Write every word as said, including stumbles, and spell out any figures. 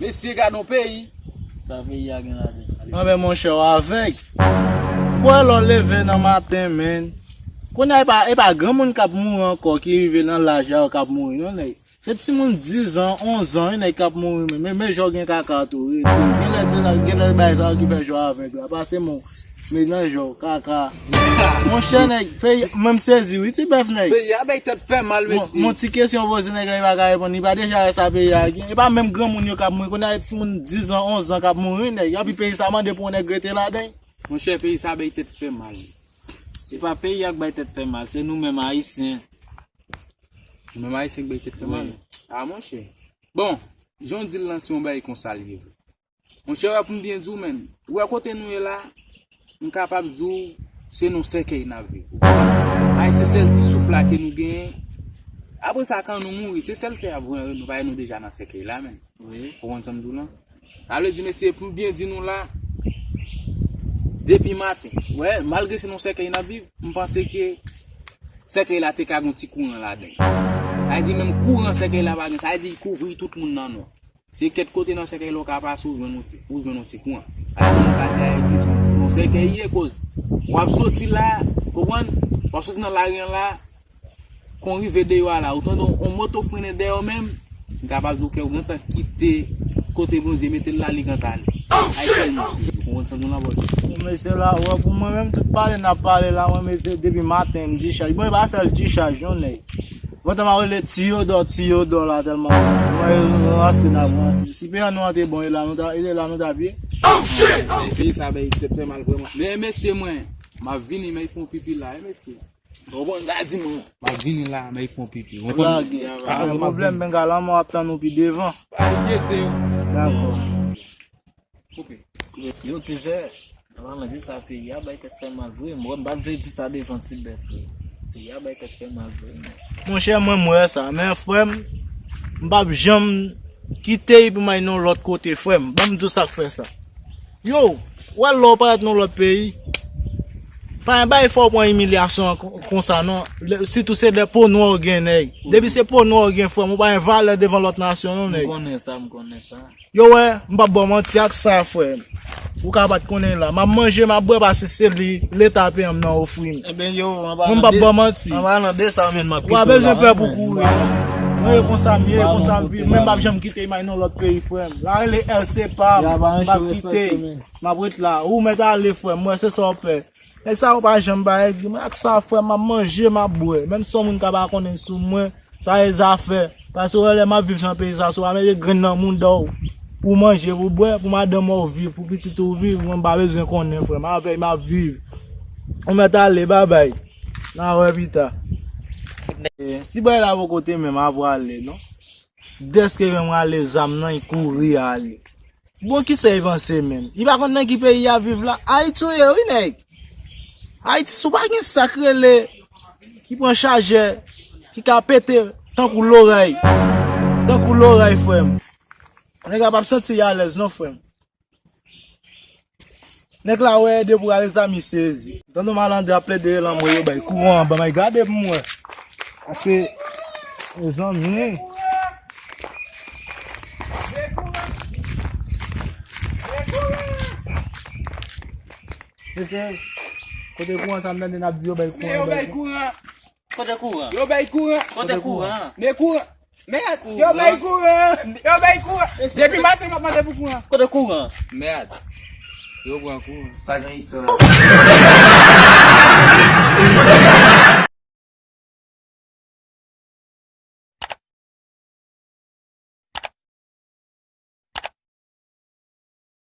Mesye, gade yon peyi. Sa peyi a gen ladan? Anben, monchè, w avèg. Kwè lè w leve nan maten, menn. Kounye a, e pa, e pa granmoun k ap mouri ankò ki rive nan laj la yo k ap mouri, non, nèg. Se timoun diz an, onz an, wi, nèg k ap mouri, men, men, men jan w gen kaka tou, wi. Genlè, genlè bagay sa yo ki fè jò avèg la. Pase mon, men nan jò, kaka. Monchè, nèg, peyi, menm sezi, wi, ti bèf, nèg. Peyi a bay tèt fè mal, mesye. Mon ti kesyon poze nèg la, li pa ka reponn. Li pa deja wè sa peyi a gen? E pa menm granmoun yo k ap mouri. Kounye a, timoun diz an, onz an k ap mouri, nèg. Epi peyi sa mande pou yon nèg rete ladan. Monchè, peyi sa bay tèt fè mal. Se pa peyi a k bay tèt fè mal, se nou menm Ayisyen. Nou menm Ayisyen k bay tèt fè mal. Wi. A, monchè. Bon, jan w di l lan, se yon bagay konsa l ye vre. Monchè, wè, pou m byen di w, menn, ou wè kote nou ye la, m kapab di w, se nan sèkèy n ap viv. Ay, se sèl ti souf la ke nou genyen. Apre sa, kan nou mouri, se sèl tè y ap voye nou, paske nou deja nan sèkèy la, menn. Wi. Ou konprann sa m di w lan? Sa vle di, mesye, pou m byen di nou la, depi maten, wè, malgre se nan sèkèy n ap viv, m panse ke sèkèy la te ka gen ti kouran ladan. Sa vle di, menm kouran sèkèy la pa gen, sa vle di, kouvri tout moun nan nwa. Se kèk kote nan sèkèy la w ka pase, ou jwenn yon ti, ou jwenn yon ti kouran. Sa vle di, nou ka di Ayiti se yon sèkèy ye, koz w ap soti la, konprann? W ap soti nan lari an la, kon rive deyò a la, ou tande yon moto frennen dèyè w menm, m kapab di w ke w gentan kite kote Bondye mete l la, li gentan ale. Ay, tèlman sezi, ou konprann sa m di w lan, bòs? Bon, mesye, la, wè, pou mwen menm, tout pale n ap pale la, mwen, mesye, depi maten, m dichaj. Bon, e pa sèl dichaj, non, nèg. Lontan m ap rele Tiyodò, Tiyodò la, tèlman mwen ranse n ap ranse. Si peyi an nou an te bon, e la nou ta, e la nou t ap ye. Peyi sa bay tèt fè mal vrèman. Men, mesye, mwen, m ap vini, men fè yon pipi la, e, mesye. Ou konprann sa di mwen? M ap vini la, men fè yon pipi. Ou konprann? Lage. Ah, pa gen pwoblèm, men galanman w ap tann ou pi devan. Pa enkyete w. Dakò. Koupe. Yo, tizè, an palan de sa, peyi a bay tèt fè mal vre. Mwen, m pa t vle di sa devan ti bèf, vre. Peyi a bay tèt fè mal vre, men. Monchè, mwen, m wè sa. Men, frè m, m p ap janm kite l pou m al nan lòt kote, frè m. Ban m di w sa k fè sa. Yo, w wè lè w parèt nan lòt peyi, pa gen bagay fò w pran imilyasyon kon, konsa, non. Lè, sitou se lè po nwa w gen, nèg. Depi se po nwa w gen, frè m, ou pa gen valè devan lòt nasyon, non, nèg. M konnen sa, m konnen sa. Yo, wè, m p ap ba w manti ak sa, frè m. Ou ka pa t konnen la. M ap manje, m ap bwè, paske se li, Leta peyi m nan ofri m. Enben, yo, an palan de, an palan de sa menm, m ap kite w la. W pa bezwen pè pou kouri. Mwen, e konsa m ye, e konsa m viv. Men m p ap janm kite imaj nan lòt peyi, frè m. La rele L C pa m, m p ap kite. M ap ret la. Ou mèt ale, frè m. Mwen, se sa w pè. Nèg sa yo pa janm bay, mwen ak sa, frè m, m ap manje, m ap bwè. Menm si yon moun ka pa konnen sou mwen, sa e zafè. Paske w wè lè m ap viv jan peyi sa, si w pa mete grenn nan mouda w, pou w manje, pou w bwè, pou madanm ou viv, pou pitit ou viv, mwen m pa bezwen konnen, frè m, avè y m ap viv. Ou mèt ale, babay. N a wè pita. Ti bòy la poko te menm ap prale, non. Dèske yo rale zam nan, y kouri ale. Bon, kisa y panse menm? Y pa konn nan ki peyi y ap viv la? Ayiti w ye, wi, nèg. Ayiti, si w pa gen sa k rele, ki pran chajè, ki ka pete tankou loray. Tankou loray, frè m. Nèg la p ap santi y alèz, non, frè m. Nèg la wè depi w ale zam li sezi. Tonton Malandra ap plede rele anmwe yo bay kouran anba may gade pou m wè. Ase mezanmi. Mesye, kote kouran sa m tande n ap di yo bay kouran, yo bay kouran. Kote kouran? Yo bay kouran. Kote kouran? Men kouran. Mèd, yo bay kouran. Yo bay kouran. Depi maten m ap mande pou kouran. Kote kouran? Mèd. Yo pran kouran. Pa gen istwa.